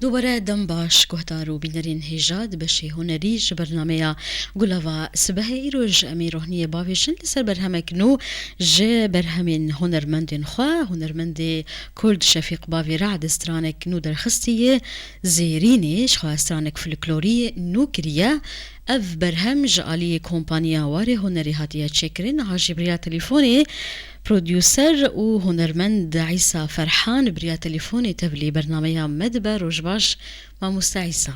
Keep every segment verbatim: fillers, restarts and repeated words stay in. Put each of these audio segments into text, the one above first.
Dubare dem baş, guhdar û bînerên hêja di beşê hunerî ji bernameya Gulava Sibehê. Îroj em ê rohniyê bavêjin li ser berhemek nû ji berhemên hunermendên xwe. Hunermendê Kurd Şefîq Bavê Rad stranek nû derxistiye, Zêrînê, ji xwe stranek folklorî nû kiriye. Ev berhem ji aliyê kompaniya Warê Hunerê hatiye çêkirin, niha jî bi riya telefonê prodûser û hunermend Îsa Ferhan bi riya telefonê tevlî bernameya me dibe. Roj baş, mamoste Îsa.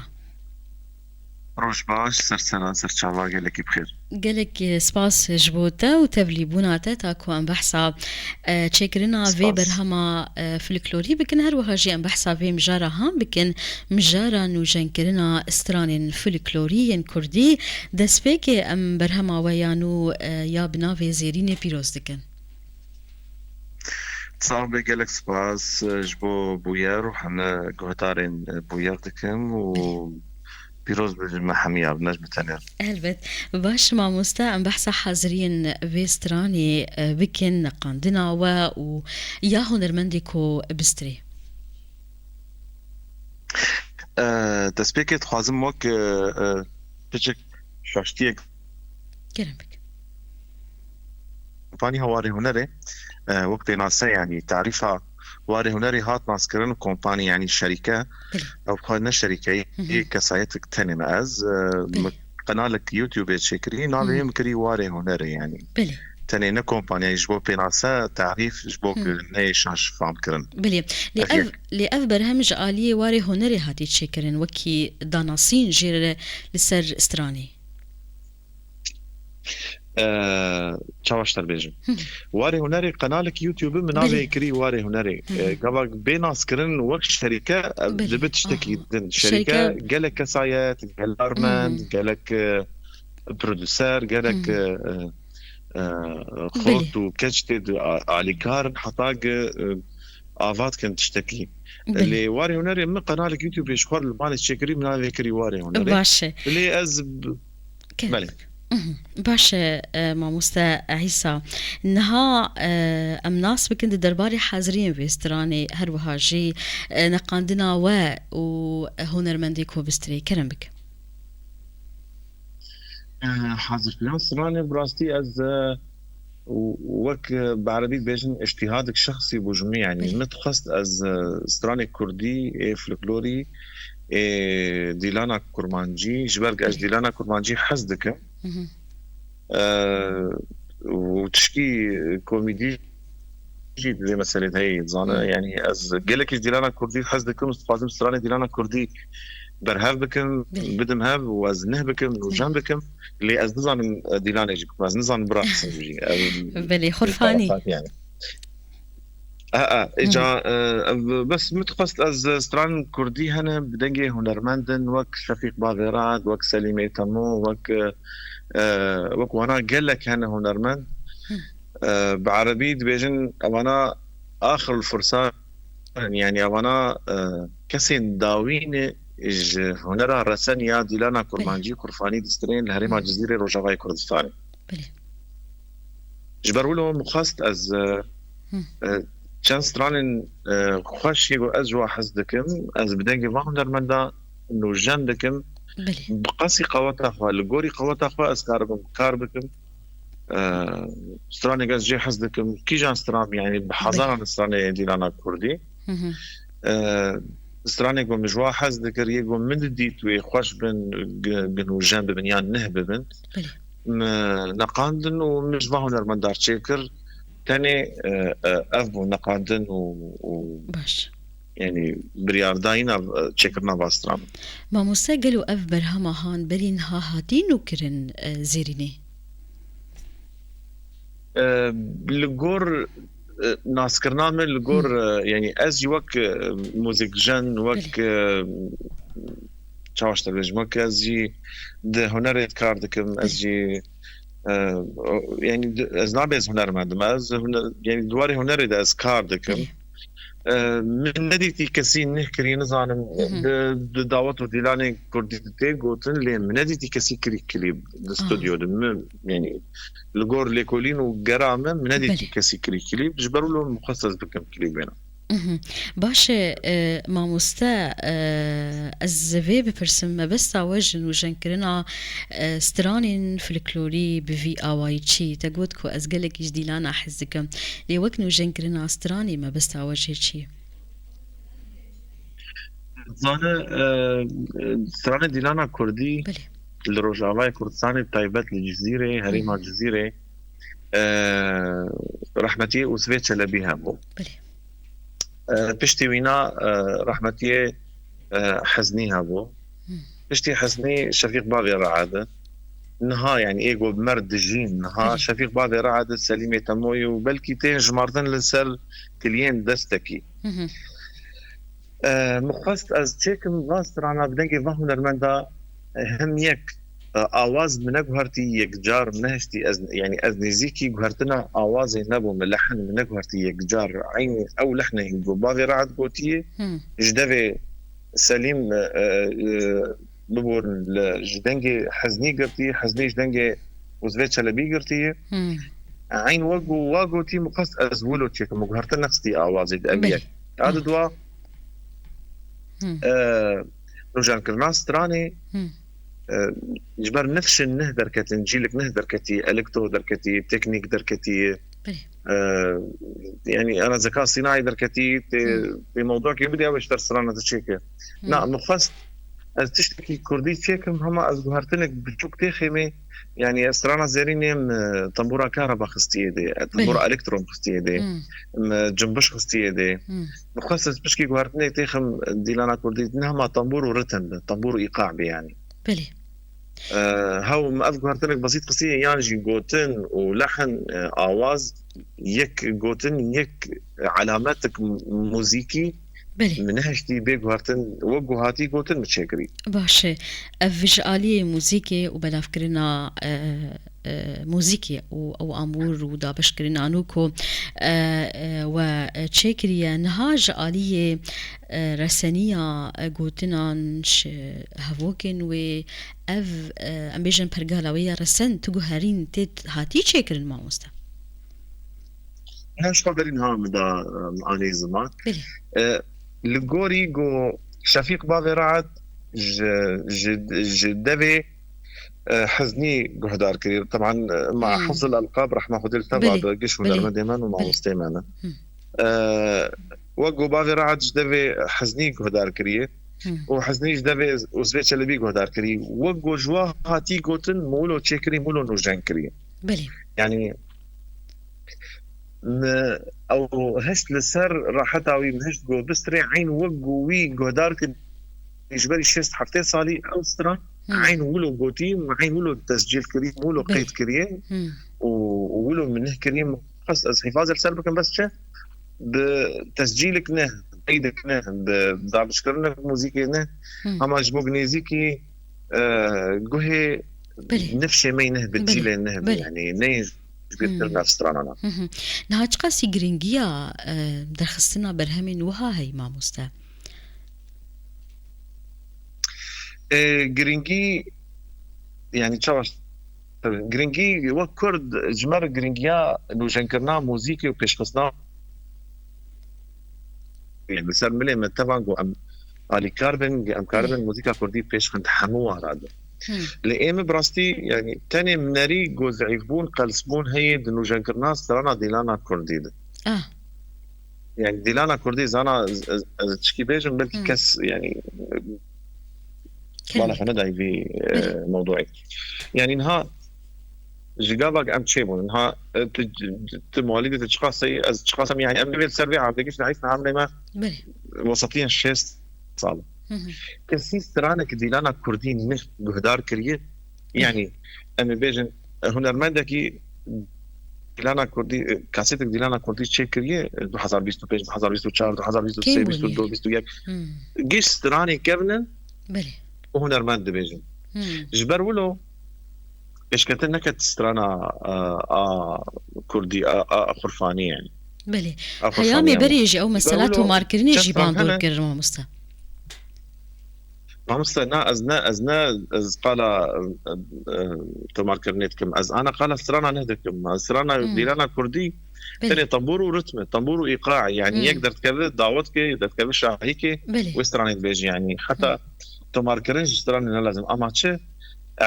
Roj baş, ser sera, ser çava, gelekî bi xêr. Gelek, e, spas ji bo te û tevlîbûna te, ta ku em behsa, e, çêkirina vê Spas. berhema, e, folklorî bikin, her wiha jî em behsa vê mijara han bikin, mijara nûjenkirina stranên folklorî yên kurdî. Destpêkê em berhema we ya nû, e, ya bi navê Zêrînê pîroz dikin. Sax be, gelek spas, e, ji bo bûyer û hemî guhdarên, e, bûyer dikim û Belê. pîroz bibin me hemiya, ne ji min tenê. Helbet. Baş mamoste, em behsa haziriyên vê stranê, e, bikin, neqandina we û ya hunermendê ku bistrê. E, destpêkê dixwazim wek, e, e, piçek şaştiyek Kerem bike. Kompanî ha Warê Hunerê, e, wek pênase, yanî tarîfa Warê Hunerê hat naskirin û kompanî, yanî şerîke, Belê. ew xwe ne şerîkeyî, Hı hı. kesayetek tenê me ez, e, Belê. min qenalek YouTube çêkirî, navê Hı hı. min kirî Warê Hunerê, yanî. Belê. Tenê ne kompanî, yanî ji bo pênase, tarîf, ji bo Hı. ku neyê şaş fam kirin. Belê. Lê Ev ev, yek. lê ev berhem ji aliyê Warê Hunerê hatî çêkirin, wekî danasîn jê re li ser stranê. Eee, çawa ji te bêjim? Hı. Warê Hunerê qenalek YouTube min navê Belê. kirî Warê Hunerê. Hı hı. Eee, gava bê naskirin wek şerîke, ev Belê. dibe tiştekî Aha. din. Şerîke Şerîke gelek kesayet, gelek Hı hı. armend, gelek, eee, produser, gelek, Hı hı. eee, eee, Belê. xort û keç tê di a-, alîkar, heta ge, eee, ava dikin tiştekî. Belê. Lê Warê Hunerê min qenalek YouTube ji xwe li Lubnanê çêkirî, min navê kirî Warê Hunerê. Baş e. Lê ez b-, Kerem. Belê. Mhm. Baş e, e, mamoste Îsa. Niha, e, em nas bikin di derbarê haziriyên vê stranê, her wiha jî, e, neqandina we û hunermendê ku bistrê. Kerem bike. E, hazirkirina stranê bi rastî ez, e, û wek, e, bi erebî dibêjin, îctîhadek şexsî bû ji min, yanî Belê. min dixwest ez, e, stranê kurdî, ê folklorî, ê dîlana kurmancî, ji ber ku ez Belê. dîlana kurmancî hez dikim. Mhm. E, û tişkî komîdî jî di vê meselê de heye, dizane, Hı. yanî ez gelekî ji dîlana kurdî hez dikim, ez dixwazim stranê dîlana kurdî berhev bikim, Belê. bidim hev û ez nih bikim, nûjen Belê. bikim. Lê ez nizanim, e, dîlanê jî bikim. Ez nizanim biraqsim jî. Ev Belê, xurfanî. tarafat yani. E, e, Hı hı. îca, e, ev, bes min dixwest ez, e, stran kurdî hene bi dengê hunermendin wek Şefîq Bavêrad, wek Selîmê Temo, wek, e, e, wek wana gelek hene hunermend. Hı. E, bi erebî dibêjin evana axirul fursan, yani evana, e, kesên dawî ne ji hunera resen ya dîlana Belê. kurmancî, kurfanî distrên li herêma Hı. Cizîrê Rojavayê Kurdistanê. Belê. Ji ber wilo min xwest ez, e, Hı. e, çend stranên, e, xweş yê ku ez ji wan hez dikim, ez bi dengê van hunermenda nûjen dikim. Belê. Bi qasî qeweta xwe, li gorî qeweta xwe ez karibim kar bikim. E, stranek ez jê hez dikim. Kîjan stran, yani bi Belê. hezaran stranê dîlana kurdî. Hı hı. E, stranek ku min ji wan hez dikir, yê ku min didît wê xweş bin, gi-, ginûjen bibin yan nih bibin. Belê. Me neqandin û min ji van hunermendar çêkir. Tenê, e, e, ev bû neqandin û, û Baş. yani biryardayîna, e, çêkirina va stran. Mamoste, gelo ev berhema han berî niha hatî nûkirin, e, Zêrînê? E, li gor, e, naskirina min, li gor, Hı. e, yani ez jî wek, e, muzîkjen, wek, Belê. e, çawa ji te bêjim, wek ez jî di hunerê kar dikim, ez Belê. jî, e, o, yani di, ez nabê ez hunermend im, ez huner, yani di warê hunerê de ez kar dikim. Belê. E, min nedîtî kesî nih kirî, nizanim, Hı hı. di, di dawet û dîlanê kurdî de tê gotin, lê min nedîtî kesî kirî klîp di Aha. stûdyo de. Min, yani, li gor lêkolîn û gera min, min nedîtî Belê. kesî kirî klîp. Ji ber wilo min xwest ez bikim klîbê ne. Mhm. Baş e, e, mamoste, e, ez vê bipirsim, mebesta we ji nûjenkirina, e, stranên folklorî bi vî awayî çi? Te got ku ez gelekî ji dîlana hez dikim. Lê wek nûjenkirina stranê mebesta we jê çi ye? Zane, e, stranê dîlana kurdî Belê. li Rojavayê Kurdistanê, taybet li Cizîrê, herêma Cizîrê, e, rehmetiyê Ûsvê Çelebî hebû. Belê. E, piştî wîna, e, rehmetiyê, e, Heznî hebû. Piştî Heznî Şefîq Bavê Re'ed. Niha, yani, ê ku bi mer dijîn, niha Belê. Şefîq Bavê Re'ed, Selîmê Temoyî û belkî tên jimartin li ser kiliyên destekî. Mhm. E, min xwest ez çêkim va strana bi dengê va hunermenda, e, him yek, e, awaz min neguhertî yekcar, min nehiştî ez, yani ez nêzîkî guhertina awazê nebûm, lehn min neguhertî yekcar. Eyn ew lehnê ku Bavê Re'ed gotiye, Hmm. ji devê Selîm, e, e, e, biborin li, ji dengê Heznî girtiye, Heznî ji dengê Ûzvê Çelebî girtiye. Hmm. Eyn wek ku wa gotî, min xwest ez wilo çêkim, min guhertin nexistî awazê di ev Belê. yek. Ya di dua, Hmm. e, nûjenkirina stranê, Hmm. e, ji ber nifşên neh derketin, cîlik neh derketî, elektro derketî, teknîk derketî, Belê. e, yani ana zeka sînayê derketî, tê, Hmm. tê mewdûkê bidî ew ji ter strana diçêke. Hmm. Na, min xwest ez tiştekî kurdî çêkim, hema ez guhertinek biçûk têxêmê, yani ez strana zêrînê, min tembûra kareba xistiyê dê, e, tembûra Belê. elektro min xistiyê dê, Hmm. min cimbiş xistiyê dê. Hmm. Min xwest ez pişkî guhertinê têxim dîlana kurdî, ne hema tembûr û ritim bi, tembûr û îqa bi yani. Belê. E, hew min ev guhertinek besît xistiyê, yan jî gotin û lehn, e, awaz, yek gotin, yek alametik m-, muzîkî Belê. min nehiştî bê guhertin, wek ku hatî gotin min çêkirî. Baş e. Ev ji aliyê muzîkê û belavkirina, e, e, muzîkê û ew amûr û dabeşkirina nû ku, e, e, we çêkiriye. Niha ji aliyê, e, reseniya, e, gotinan ji hevokên wê, ev, e, em bêjin pergala wê ya resen, tu guherîn tê hatî çêkirin, mamoste? Her ji xwe berî niha min da, em, anî ziman. Belê. E, li gorî ku Şefîq Bavê Re'ed ji, ji, ji devê, e, Heznî guhdar kirî. Teban, e, ma Hmm. Hifz el Elqab, rehma Xwedê li te Belê. Bade, giş Belê. hunermendê me û Belê. mamostê me ne. Hmm. E, wek ku Bavê Re'ed ji devê Heznî guhdar kiriye Hmm. û Heznî ji devê Ûzvê Çelebî guhdar kirî. Wek ku ji wa hatî gotin, mûlo çêkirî, mûlo nûjen kirî. Belê. Yani, mi ew hişt li ser raheta wî, mi hişt ku bistrê eyn wek ku wî guhdar kir, ji berî şêst heftê salî ew stran, Hmm. eyn wilo gotî, eyn wilo tescîl kirî, wilo Belê. qeyd kiriye Hmm. û, û wilo min neh kirî, min xwest ez hîfaz li ser bikim, bes çi? Bi tescîlik ne, qeydik ne, bi dabişkirinek muzîkê ne, Hmm. hema ji bo nêzîkî, e, guhê Belê. nifşê me ne, bi Belê. cîlê ne, Belê. yani ne ji bîr Hmm. kirina strana ne. Hı hı. Niha çiqasî giringiya, e, derxistina berhemên wiha heye, mamoste? E, giringî, yani çawa, tabii, giringî wek Kurd ji me re giringiya nûjenkirina muzîkê û pêşxistina, yani li ser milê me tevan ku em alîkar bin, em karibin Hı. muzîka kurdî pêşxin di hemû wan re de. Hı. Lê ê min bi rastî, yani tenê min nerî ku zehîfbûn, qelsbûn heye di nûjenkirina strana dîlana kurdî de. Ah. Yani dîlana kurdî zana ez, ez, ez çikî bêjim, belkî Hmm. kes yani Kevin. bala xwe nedayî vî, e, Belê. mewduê. Yani niha ji gavak em çêbûn. Niha, e, tu, tu malî de tu çiqas heyî, ez çiqas em yani em nivê ser vê erdê giş nehîs niha em neyme Belê. wesetiyen şêst sal. Hı hı. Kesî stranek dîlana kurdî ne guhdar kiriye. Yani em ê bêjin, e, hunermendekî dîlana kurdî, e, kasetek dîlana kurdî çêkiriye, e, du hezar bîst û pênc, du hezar bîst û çar, du hezar bîst û sê, Kêm bîst û du, bûniye? bîst û yek. Hmm. Giş stranê kevnin Belê. û hunermend dibêjin. Hmm. Ji ber wilo pêşketin neket strana, e, a kurdî, a, a xurfanî yani. Belê. A xurfanî Heyamê ama. berê jî ew Ji ber mesela wilo tomarkirinê çend jî stran bandor hene? kir, mamoste. Mamoste, na, ez ne, ez ne, ez qala, e, e, tomarkirinê dikim. Ez ana qala strana ne dikim. Ez strana Hmm. dîlana kurdî, Belê. Tenê tembûr û ritme, tembûr û îqa, yanî Hmm. yek derdikeve dawetke, yek derdikeve şahîke, Belê. wê stranê dibêjî, yanî heta Hmm. tomarkirin ji stranê ne lazim. Ama çi?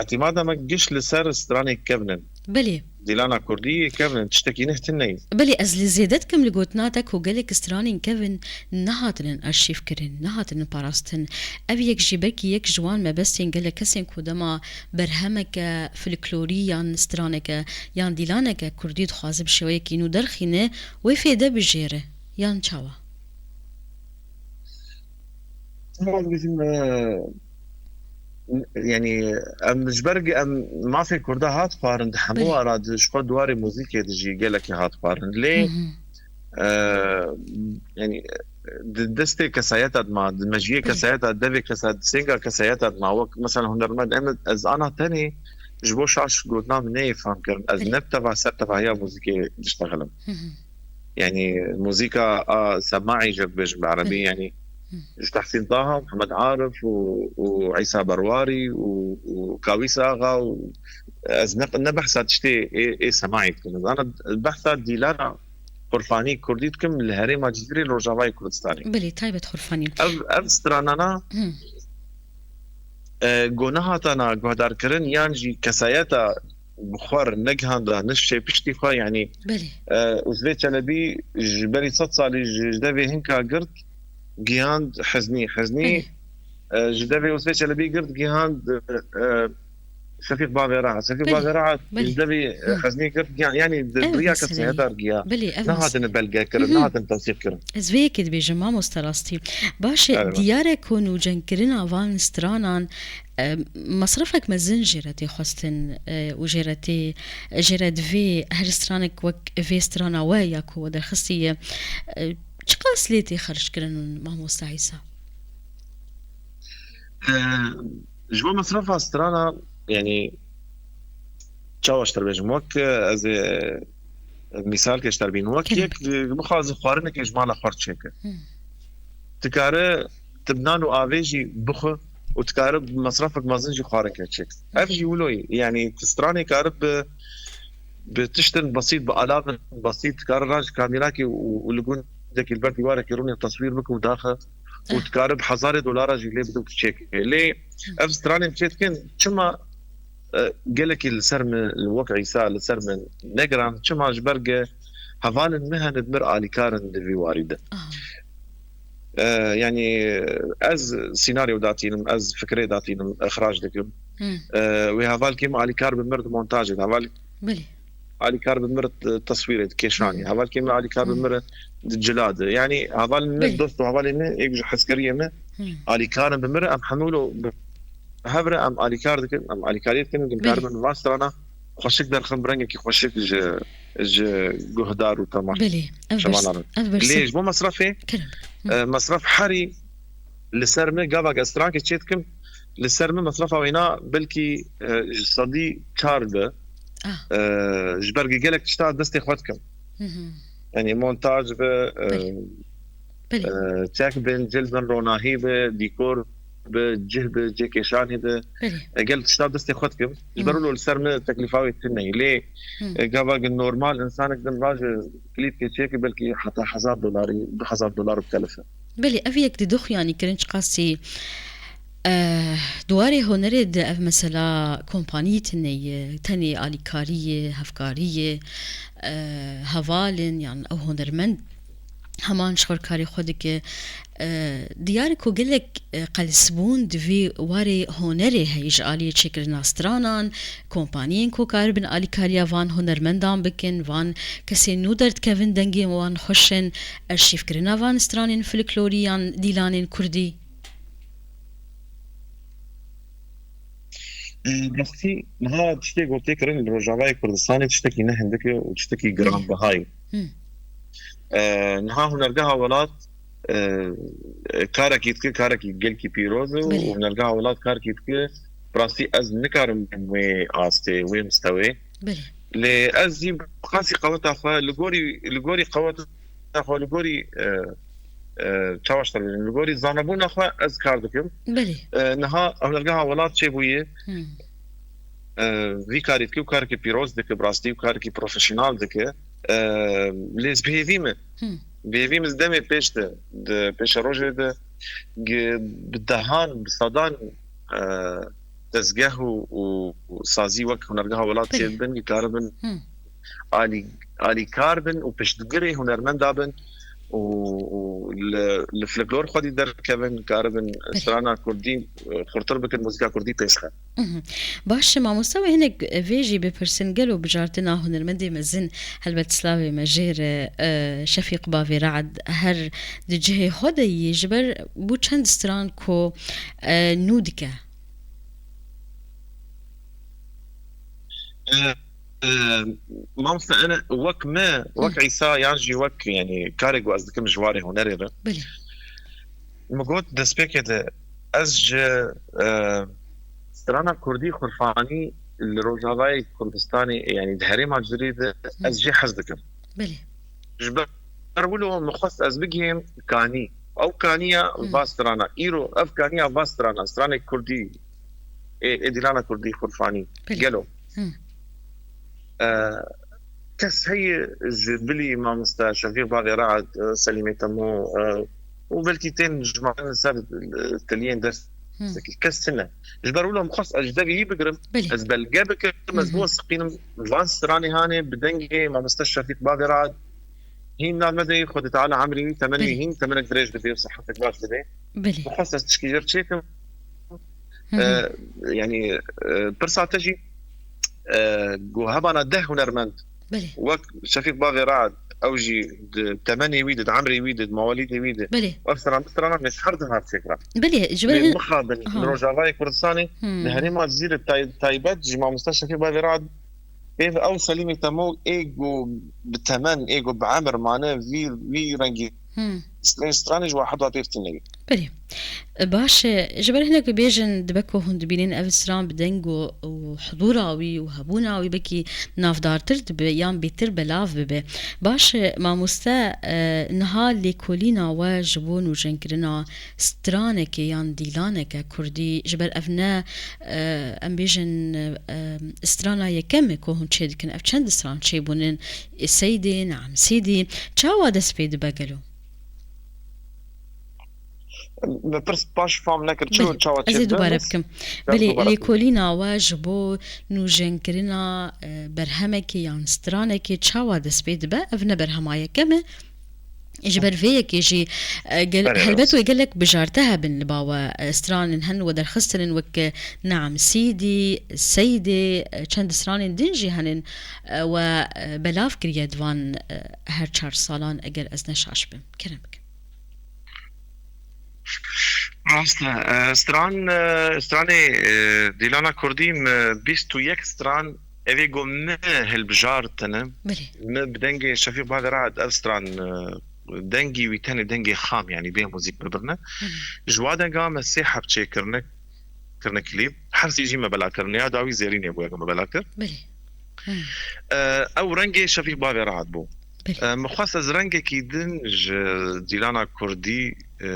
Îtimada me giş li ser stranê kevn in. Belê. Dîlana kurdî kevn in, tiştekî neh tune ye. Belê, ez li zêde dikim li gotina te ku gelek stranên kevn nehatinin arşîvkirin, nehatinin parastin. Ev yek jî belkî yek ji wan mebestên gelek kesên ku dema berhemeke folklorî yan straneke yan dîlaneke kurdî dixwaze bi şêweyekî nû derxîne, wê fêde bijêre, yan çawa? Çima dibêjim, e, yanî em ji ber em mafê Kurda hat xwarin, di hemû Belê. ara di ji xwe di warê muzîkê de jî gelekî hat xwarin. Lê, Hı hı. e, yanî di destê kesayeta dima, di mejiyê Belê. kesayeta, devê kesa, di sênga kesayeta dima, wek mesela hunermend, em, ez ana tenê ji bo şaş gotina min neyê fam kirin. Ez Belê. ne bi teva ser tevahiya muzîkê diştexelim. Hı hı. Yanî muzîka a semaî ji bêjim bi erebî, Hı. yanî Hı. ji Tehsîn Taha, Mihemed Arif û, û Îsa Berwarî û, û Kawîs Axa û ez ne, ne behsa tiştê ê, ê semaî dikim. Ez ana behsa dîlara xurfanî kurdî dikim li herêma Cizîrê li Rojavayê Kurdistanê. Belê, taybet xurfanî. Ev, ev stranana, Hı. e, ku nehatana guhdarkirin yan jî kesayeta bi xwe re negihanda, ne şê piştî xwe, yanî, Belê. e, Uzbê Çelebî ji berî sed salî ji, ji devê hinka girt gihand Heznî. Heznî, Belê. e, ji devê Uzbê Çelebî girt gihand, e, Şefîq Bavêra. Şefîq Belê. Bavêra Belê. ji devê, e, Hı. Heznî girt giya-, yanî di Ev riya mesele ye. kesayeta giya. Belê, ev mesele. Nehatine belge kirin, Hı hı. nehatine tevsîf kirin. Ez vê yekê dibêjim, mamoste rastî. Baş e, Evet. diyar e ku nûcenkirina van stranan, e, mesrefek mezin jê re tê xwestin, e, û jê re tê, jê re divê her stranek wek vê strana we ya ku we derxistiye, e, çiqas lê tê xerckirin, mamoste Îsa? E, ji bo mesrefa strana, yanî, çawa ji te bêjim, wek, e, ez ê, e, mîsalkê ji te bînim. Wek Kerem. yek, e, bixwaze xwarinekê ji mala xwe çêke. Hmm. Dikare tu bi nan û avê jî bixwe û dikare bi mesrefek mezin jî xwarinekê çêke. Ev jî wilo ye. Yanî, tu stranê kare bi, bi tiştin besît, bi alavên besît, dikare raje kamîrakê û, û li gundekî li ber dîwarekî rûnê teswîr bike û daxe û Ah. dikare bi hezarê dolara jî lê bide û çêke. Lê Hı. ev stranên çê dikin, çima, e, gelekî li ser min, li wek Îsa li ser min negiran, çima ji ber ge hevalên min hene di mir alîkar in di vî warî de. Ah. E, yanî ez sînaryo datînim, ez fikrê datînim, ixrac dikim. Hı. E, wê hevalkê min alîkar bi mir di montajê de, heval Belê. alîkar bi mir di teswîrê di kêşanî. Hı. Hevalkê min alîkar bi Hı. mir di cila de. Yanî hevalên min, Belê. dost û hevalên min, êk ji hezkeriyê min Hı. alîkar in bi mir, em hemû lo bi hev re em alîkar dikin, em alîkariyê dikin, Belê. dikarin van strana xweşik derxin, bi rengekî xweşik ji, ji guhdar û temaşevanan Belê. Ev bers-, re. ev bersiv. Lê ji bo mesrefê, Kerem. Hı. e, mesref herî li ser min, gava ez strankê çê dikim, li ser min mesrefa wêna belkî, e, ji sedî çar be. Ah. E, ji ber gelek tişta destê xwe dikim. Hı hı. Yanî montaj be, e, Belê. Belê. e, çek bin, cil bin, ronahî be, dîkor be, cih be, cihkêşanî be. Belê. E, gelek tişta destê xwe dikim. Ji ber Hı. wilo li ser min teklîfa wê tune ye. Lê, Hı. e, gava normal insanek din vaje klîpkê çêke belkî heta hezar dolarî, du hezar dolar bikelife. Belê, ev yek di du xuyanî kirin çiqasî, eh, di warê hunerê de ev mesela kompanî tune ye, tenê alîkarî ye, hevkarî ye, eh, heval in, yan ew hunermend heman ji xwe karê xwe dike. Eh, diyar e ku gelek, eh, qelsbûn di vî warê hunerê heye ji aliyê çêkirina stranan, kompaniyên ku karibin alîkariya van hunermendan bikin, van kesên nû derdikevin dengên wan xweş in, arşîvkirina van stranên folklorî yan dîlanên kurdî? Ee, Rastî, niha tiştê ku tê kirin li Rojavayê Kurdistanê tiştekî ne hindik e û tiştekî Belê. giranbiha ye. Hı. Ee, niha Hunergeha Welat, e, karekî dike, karekî gelkî pîroz e û Belê. Hunergeha Welat karekî dike. Bi rastî ez nikarim bim wê astê, wê mistewê. Belê. Lê ez jî bi qasî qeweta xwe, li gorî, li gorî qeweta xwe, li gorî, e, e, çawa ji te bêjim, li gorî zanebûna xwe ez kar dikim. Belê. E, niha Hunergeha Welat çêbûye. Hmm. E, vî karî dike û karekî pîroz dike, bi rastî û karekî profesyonel dike. E, lê ez bi hêvî me. Bi hêvî me demê pêş de, di pêşerojê de, gi-, bi dehan, bi sedan, e, dezgeh û, û, û sazî wek Hunergeha Welat çêdibin, gi karibin alî-, alîkar bin û piştgirê hunermenda bin û, û li, li folklor xwedî derkevin, karibin strana kurdî, e, xurtir bikin, muzîka kurdî pêş xe. Baş e, mamoste, wê hinek vê jî bipirsin, gelo bijartina hunermendê mezin, helbet slavê me jê re, e, Şefîq Bavê Rad her di cihê xwe de yî, ji ber bû çend stran ku, e, nû dike? E, e, mamoste, ene wek me, wek Îsa yan jî wek, yani, karê ku ez dikim ji warê hunerê re. Belê. Min got destpêkê de ez ji, e, strana kurdî xurfanî li Rojavayê Kurdistanê, yani di herêma Cizîrê de ez jê hez dikim. Belê. Ji ber wilo min xwest ez bigihêm kanî. Ew kaniya va strana. Îro ev kaniya va strana, stranê kurdî, ê, ê dîlana kurdî xurfanî. Belê. Gelo. E, kes heye ji bilî mamoste Şefîq Bavê Raed, e, Selîmê Temo, e, û belkî tên ji me ser, e, teliyên ders. Kes tune. Ji ber wilo min xwest ez ji devê yî bigirim, Belê. ez belge bikim, ez biwesiqînim van stranê hanê bi dengê mamoste Şefîq Bavê Raed. Hîn navmedeyî Xwedê Teala emrê wî, temenê wî Belê. hîn, temenek dirêj bidê û sihetek baş bidê. Belê. Min xwest ez tişkî jê re çêkim. E, yani, e, pirsa te jî, e, ku hebana deh hunermend Belê. wek Şefîq Bavê Raed, ew jî di temenê wî de, di emrê wî de, di mawelîdê wî de, Belê. ev strana, strana me ji her diha çêkira. Belê, ji ber Lê hin- mixabin, Aha. li Rojavayê Kurdistanê, Hmm. di herêma Cizîrê tay-, taybet ji mamoste Şefîq Bavê Raed, ê ew Selîmê Temo ê ku bi temen, ê ku bi emir mane, vî, vî rengî Hmm. stranê ji wahid wa pêv tîne. Belê. Baş e, ji ber hinek bibêjin, dibe ku hûn dibînin ev stran bi deng û, û hidûra wî û hebûna wî belkî navdartir dibe yan bêtir belav bibe. Baş e, mamoste, e, niha lêkolîna we ji bo nûjenkirina stranekê yan dîlaneke kurdî, ji ber ev ne, e, em bêjin, e, strana yekem e ku hûn çêdikin, ev çend stran çêbûnin, Seydê, Neam Sîdî, çawa dest pê dibe gelo? Me pirs baş fam nekir. Çi Belê, çawa ez ê çêdibe? dubare bikim. Belê, lêkolîna we ji bo nûjenkirina, e, berhemekê yan stranekê çawa dest pê dibe? Ev ne berhema yekem e. Ji ber vê yekê jî, e, gel-, Belê, helbet rast. wê gelek bijarte hebin li ba we, e, stranên hen we derxistinin wek, e, Neam Sîdî, Seydê, e, çend stranên din jî henin, e, we, e, belav kiriye di van, e, her çar salan, eger ez ne şaş bim. Kerem bikin. Rast e. E, stran, e, stranê, e, dîlana kurdî me bîst û yek stran, evê ku me hilbijartine. Belê. Me bi dengê Şefîq Bavê Raed ev stran, e, dengî wî tenê dengê xam, yani bê muzîk bibirne. Hı hı. Ji wa denga me sê heb çêkirine, kirine klîp. Her sê jî me bela kirine. Ya dawî Zêrînê bûye ku me bela kir. Belê. Hı. E, ew rengê Şefîq Bavê Raed bû. Belê. E, min xwest ez rengekî din ji dîlana kurdî, e,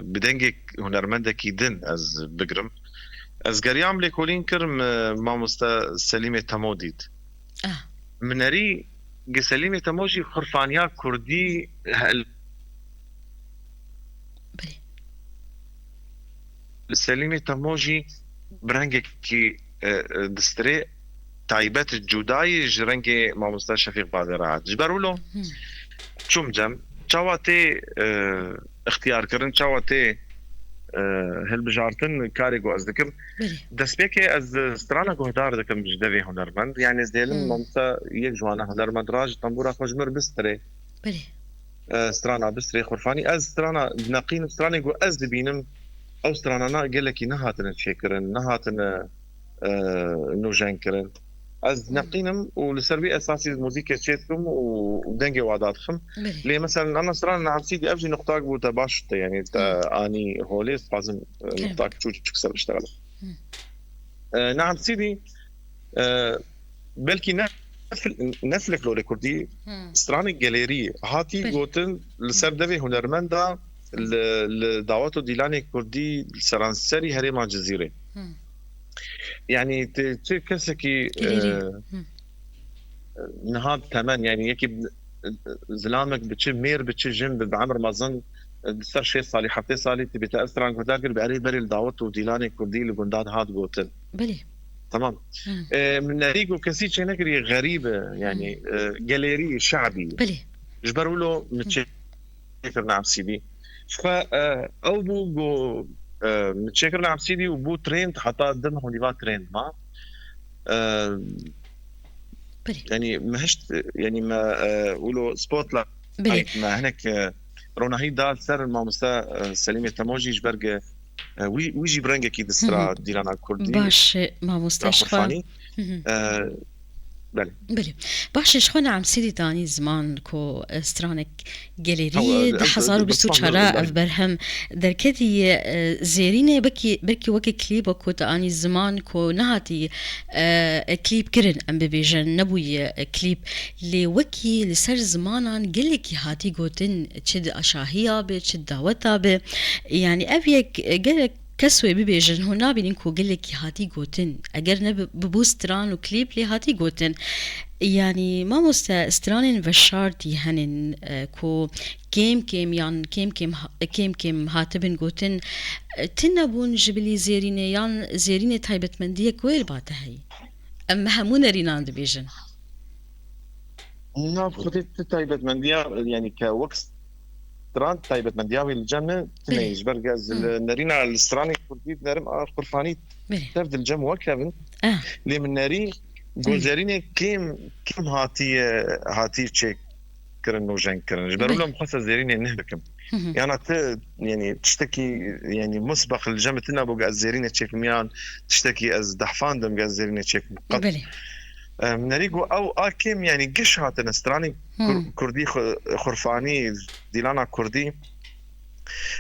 bi dengê hunermendekî din ez bigirim. Ez geriyam lêkolîn kirim, e, mamoste Selîmê Temo dît. Ah. Min nerî gi Selîmê Temo jî xurfaniya kurdî hel- Belê. Li Selîmê Temo jî bi rengekî, e, e, distirê taybet cudayî ji rengê mamoste Şefîq Bavê Raed. Ji ber wilo Hmm. çûm cem. Çawa tê, e, ixtiyarkirin, çawa tê, e, hilbijartin karê ku ez dikim. Belê. Destpêkê ez strana guhdar dikim ji devê hunermend. Yani ez dêlim Hmm. mamoste yek ji wana hunermend ra ji tembûra xwe ji mir bistirê. Belê. E, strana bistirê xurfanî. Ez strana neqînim, stranên ku ez dibînim, ew stranana gelekî nehatine çêkirin, nehatine, e, nûjen kirin. Ez Hmm. neqînim û li ser vî esasî ez muzîkê çêdikim û dengê wa dadixim. Belê. Lê mesela ana strana Neam Sîdî ev jî nuqtak bû te baş te, yani te Hmm. anî holê, dixwazim, e, Kerem. nuqtak çûçik ser biştexilim. Hmm. E, Neam Sîdî, e, belkî ne fil-, ne folklorê kurdî, Hmm. stranê gelêrî hatî Belê. gotin li ser Hmm. devê hunermenda Hmm. li, li dawet û dîlanê kurdî li seranserî herêma Cizîrê. Hmm. Yani ti, ti kesekî, Gelêrî. e, Hmm. niha temen, yani yekî zilamek bi çi mêr, bi çi jin, bi, bi emir mezin, di ser şêst salî, heftê salî, tu bê te ev stran guhdar kir, bi erê berê li dawet û dîlanê kurdî li gundan hat gotin. Belê. Tamam. Hı. E, min nerî ku kesî çê nekiriye, xerîb e, yani, Hı. e, gelêrî, şe'bî. Belê. Ji ber wilo min Hı. çê kirine em C D. Ji xwe, e, ew bû ku, e, min çêkirine em C D û bû trend, heta din hûn va trend ma. E, Belê. Yani me hişt, yani me, e, wilo spotlight Belê. me hinek, e, ronahî da ser mamoste, e, Selîmê Temo jî ji ber ge, e, wî, wî jî bi rengekî di sira Hı hı. dîlana kurdî, Baş, e, mamoste, sira ji xwe. xurfanî. Hı hı. E, belê. Belê. Baş e, ji xwe ne em C D danî ziman ku, e, stranek gelêrî Hewa, di em, hezar û bîst û çar em, ev berhem derketî, e, zêrînê, belkî, belkî weke klîba ku te anî ziman ku nehatî, e, klîp kirin, em bibêjin, nebûye, e, klîp, lê wekî li ser zimanan gelekî hatî gotin, çi di aşahiya be, çi di daweta be. Yani ev yek, e, gelek kes wê bibêjin, hûn nabînin ku gelekî hatî gotin. Eger ne bi-, bibû stran û klîp lê hatî gotin. Yani mamoste, stranên veşartî henin, e, ku kêm kêm yan kêm kêm ha-, kêm kêm hatibin gotin, e, tune bûn ji bilî zêrînê yan zêrînê taybetmendiyek wê li ba te heyî? Em hemû nerînan dibêjin. Na, bi xwedê tu taybetmendiya, yani ke wek stran taybetmendiya wê li cem min tune ye. Belê. Ji ber ge ez Hı. li nerîna li stranê kurdî dinerim, a xurfanî Belê. tev di li cem we kevin. Ah. Lê min nerî Hı. gozerînê kêm, kêm hatiye, hatî çêkirin û jeng kirin. Ji ber Belê. wilo min xwest ez zêrînê neh bikim. Hı hı. Yana tu, yani tiştekî, yani musbeq li cem min tune bû ge ez zêrînê çêkim yan tiştekî ez dehfandim ge ez zêrînê çêkim. Qet. Belê. Em, nerî ku ew a kêm, yani giş hatine stranî Kur-, Hmm. kurdî, xu-, xurfanî, dîlana kurdî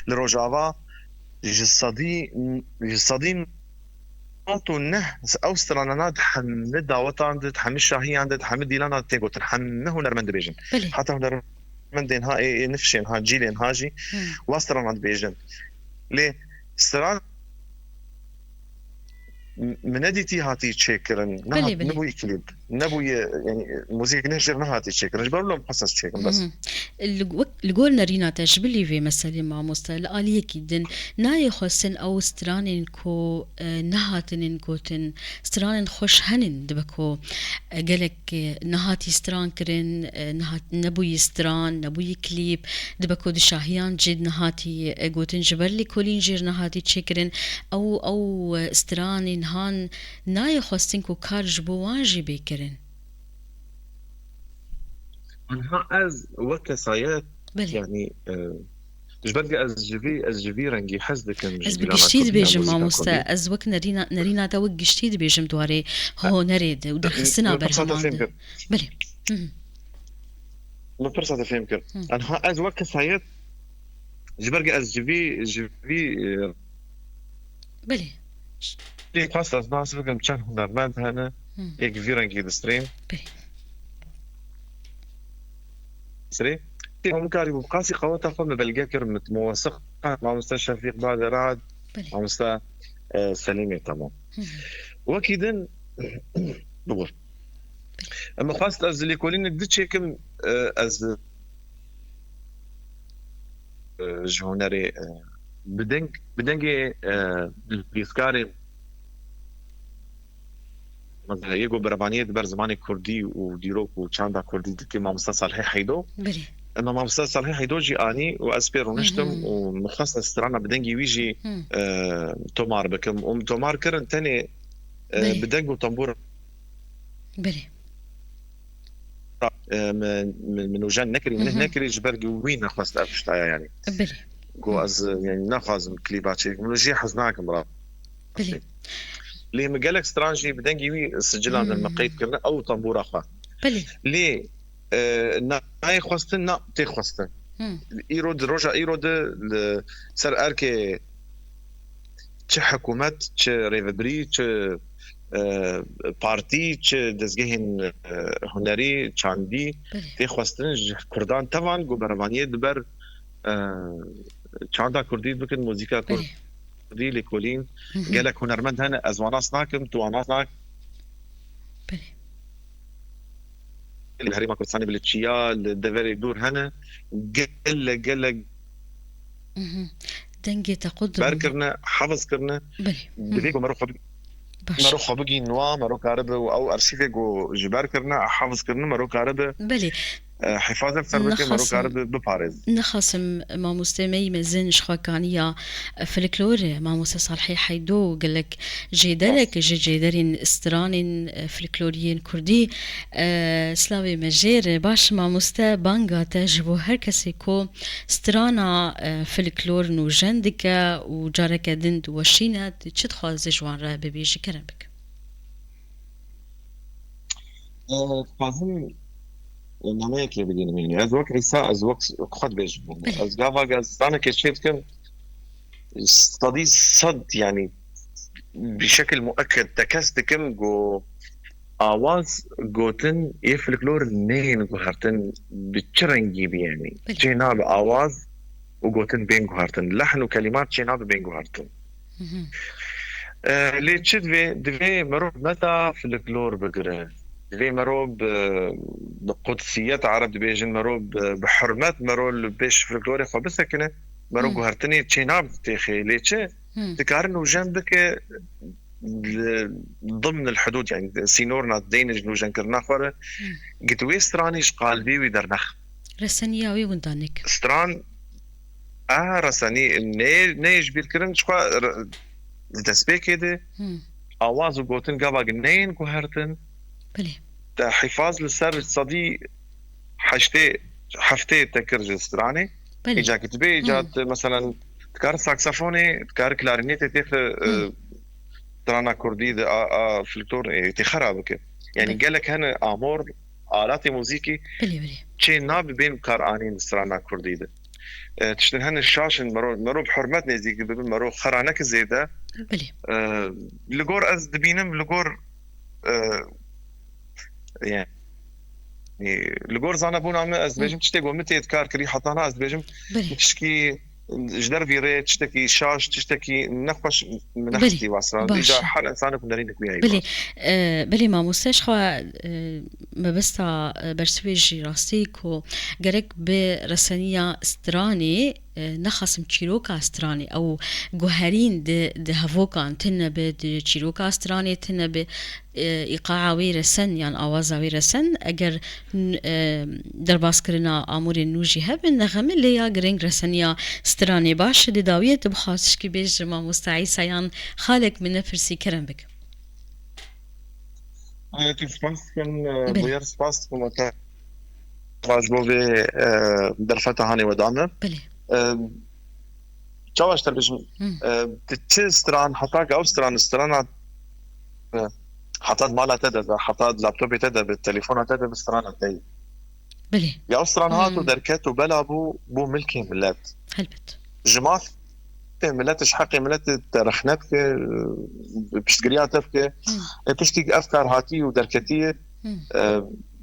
li Rojava ji sedî, ji sedî nod û neh ew stranana di hemî dawetan de, di hemî şahiyan de, di hemî dîlanan de tê gotin. Hemî hunermend dibêjin. Belê. Heta hunermendên ha ê, ê nifşên ha, cîlên ha jî Hmm. wa stranan dibêjin. Lê stran M-, min nedîtî hatî çêkirin. Nehat, Belê, belê. nebûyî klîp. Nebûyî, yani, muzîk nehjêr nehatî çêkirin. Ji ber wilo min xwest ez çêkim, bes. Mhm. Li, wek, li gor nerîna te ji bilî vê meselê mamoste, li aliyekî din nayê xwestin ew stranên ku, e, nehatinin gotin, stranên xweş henin dibe ku, e, gelek, e, nehatî stran kirin, e, nehat-, nebûyî stran, nebûyî klîp, dibe ku di şahiyan cî nehatî, e, gotin, ji ber lêkolîn jêr nehatî çêkirin. Ew, ew, e, stranên han nayê xwestin ku kar ji bo wan jî bê kirin. Anha ez wek kesayet, Belê. yani, e, ji ber ku ez ji vî, ez ji vî rengî hez dikim, ji Ez bi dîlana giştî kurdî, dibêjim, muzîka mamoste, kurdî. ez wek nerîna, nerîna te wek giştî dibêjim di warê hunerê de û derxistina Min pirsa te berheman fêm de. kir. Belê. Hı hı. Min pirsa te fêm kir. Hı. Anha ez wek kesayet, ji ber ku ez ji vî, ji vî, e, Belê. Lê xwest ez nas bikim çend hunermend hene, Hı. êk vî rengî distrên. Belê. Sirê. Tê hemû karî bû. Qasî qeweta xwe min belge kir, min mowesiq, mamoste Şefîq Baderad, Belê. mamoste, e, Selîmê Temo. Hı hı. Wekî din, bibûr. Em xwest ez lêkolînek di çêkim, e, ez, e, ji hunerê, e, bi deng, bi dengê, e, lîskarê, mesela, yê ku berevaniyê di ber zimanê kurdî û dîrok û çanda kurdî dike, mamoste Salihê Heydo. Belê. Em mamoste Salihê Heydo jî anî û ez pê rûniştim Hı hı. û min xwest ez strana bi dengê wî jî, Hı. e, tomar bikim. Û min tomar kirin tenê, e, Belê. bi deng û tembûr Belê. e, min, min, min nûjen nekirî, min Hı hı. nekirî ji ber ku wî nexwest ev tiştaya, yani. Belê. Ku Hı. ez, yani, naxwazim klîba çêkim. Min jê hez nakim ra. Belê. Lê min gelek stran jî bi dengê wî sicilan min Hı. qeyd kirine, ew tembûra xwe. Belê. Lê, e, nayê xwestin, na tê xwestin. Hı. Îro di, roja îro di li ser erkê çi hikûmet, çi rêvebirî, çi, e, partî, çi dezgehên, e, hunerî, çandî Belê. tê xwestin ji kurdan tevan ku berevaniyê di ber, e, çanda kurdî bikin, muzîka Belê. kurdî, lêkolîn. Hı hı. Gelek hunermend hene, ez wan nas nakim, tu wan nas nak. Belê. li Herêma Kurdistanê, bi li çiya, li deverê dûr hene, gelek, gelek Mhm. Dengê te qut ber kirine, hefiz kirine. Belê. Divê ku mero xwe bi-, Baş. Mero xwe bigî nwa, mero karibe û ew ersîfê ku ji ber kirine, hefiz kirine, mero karibe, Belê. e, hifazet ser bike, mero Nexasim, karibe biparêz. Nexasim mamoste me yî mezin ji xwe kaniya, e, folklor, e, mamoste Salihê Heydo gelek jêderek ji jêderên stranên, e, folkloriyên kurdî. E, slavê me jê re. Baş mamoste, banga te ji bo her kesê ku strana, e, folklor nûjen dike û careke din diweşîne, tu çi dixwazî ji wan re bibêjî? Kerem bike. E, dixwazim nameyekê bigihînim, yanî ez wek Îsa, ez wek xwe dibêjim. Belê. Ez gava ez stranekê çê dikim, sedî sed, yanî bi şekil muekked tekez dikim ku awaz, gotin yê folklor neyên guhertin, bi çi rengî bî, yanî Belê. Çê nabe awaz û gotin bên guhertin, lehn û kelîmat çê nabe bên guhertin. Mhm. E, lê çi divê? Divê merov meta folklor bigire. Divê merov bi, bi qudsiyet, Ereb dibêjin, merov bi, bi hurmet merov li pêş folklorê xwe bisekine. Merov Hmm. guhertinê çê nabe têxê. Lê çi? Hmm. Dikare nûjen bike li ضمن الحدود, yanî sînorna deyne ji nûjenkirina xwe re. Hmm. Git wê stranî ji qalbê wî dernex. Reseniya wî winda nek. Stran, a, resenî, nê, nê ji bîr kirin, ji xwe re-, di destpêkê de Hmm. awaz û gotin gava neyên guhertin. Belê. Te hifaz li ser sedî heştê heftê te kir ji stranê. Belê. Îca kitibê, îca Hmm. te, meselen, dikar saksafonê, dikar klarînetê têxe, e, Hmm. strana kurdî de a, a folklor, e, tê xera bike. Yanî Belê. gelek hene amor, alatê muzîkî Belê, belê. çê nabe bên karanîn strana kurdî de. E, tiştin hene şaş in, mero, mero bi hurmet nêzîk bibin, mero xera neke zêde. Belê. E, li gor ez dibînim, li gor, e, yani, li gor zanebûna min ez Hı. dibêjim, tiştê ku min tê dikar kirî, heta na ez dibêjim, Belê. tişkî ji dervî rê tiştekî şaş, tiştekî nexweş min Belê. nexistî wasran. Baş. Îca her insanek û nerînek wî heyî Belê. E, belê mamoste, ji xwe, e, mebesta, e, bersivê jî rastî ku gerek bi reseniya stranê, e, nexasim çîroka stranê, ew guherîn di, di hevokan tune bi, di çîroka stranê tune bi, e, îqaa wê resen yan awaza wê resen, eger n-, e, derbaskirina amûrên nû jî hebe, nexeme, lê ya girîng reseniya stranê. Baş, di dawiyê tu bixwaz tişkî bêj ji mamosta Îsa yan xalek min nepirsî, kerem bike. Hayatî spas dikim, e, Belê. Bûyer spas dikim, weke baş bo vê, e, derfeta hanê we da me. Belê. E, çawa ji te bêjim? Hı. E, di çi stran, heta ke ew stran, strana, e, heta di mala te de be, heta di laptopê te de be, telefona te de be, strana te ye. Belê. Ya ew stran hat û Hmm. derket û bela bû, bû milkê millet. Helbet. Ji mafê millet, ji heqê millet te rexne bike, piştgiriya te bike. Hmm. E, piştî ev kar hatî û derketiye, Hmm. e,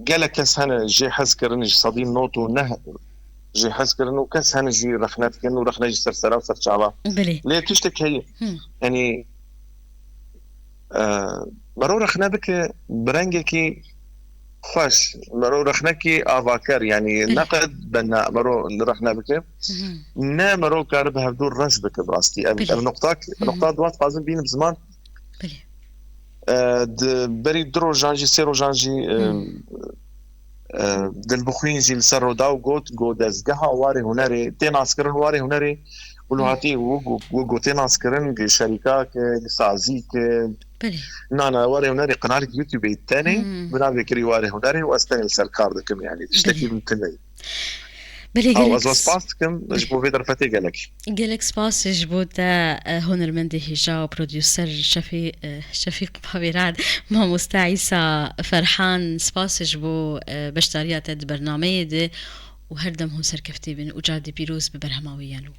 gelek kes hene jê hez kirin, ji sedî nod û neh jê hez kirin û kes hene jî rexne dikin û rexne jî ser sera û ser çava. Belê. Lê tiştek heye. Hmm. Yanî, e, mero rexne bike bi rengekî xweş, mero rexnekî avaker, yanî Belê. neqed bena mero li rexne bike. Hı hı. Ne mero kare bi hevdû reş bike bi rastî. Ev, Belê. ev noqtak, Hı hı. noqta dua dixwazim bînim ziman. Belê. E, di berî du rojan jî, sê rojan jî, e, Hı. e, Dilbixwîn jî li ser roda û got, got, dezgeha warê hunerê tê naskirin, warê hunerê û li Hı. hatî û got, got, got tê naskirin, gi şerîka ke, gi sazî ke, Belê. Na, na, warê hunerê qenalek YouTube tenê, Hmm. bi navê kirî warê hunerê û ez tenê li ser kar dikim, yanî tiştekî Belê. min tune ye. Belê, Aw, gelek ez we s-, spas dikim, belê. ji bo vê derfetê gelek. Gelek spas ji bo te, e, hunermendê hêja û prodûser Şefî-, e, Şefîq Bavêrad, mamoste Îsa Ferhan, spas ji bo, e, beşdariya te di bernameyê de û her dem hûn serkeftî bin û cardê pîroz bi berhema wê ya nû.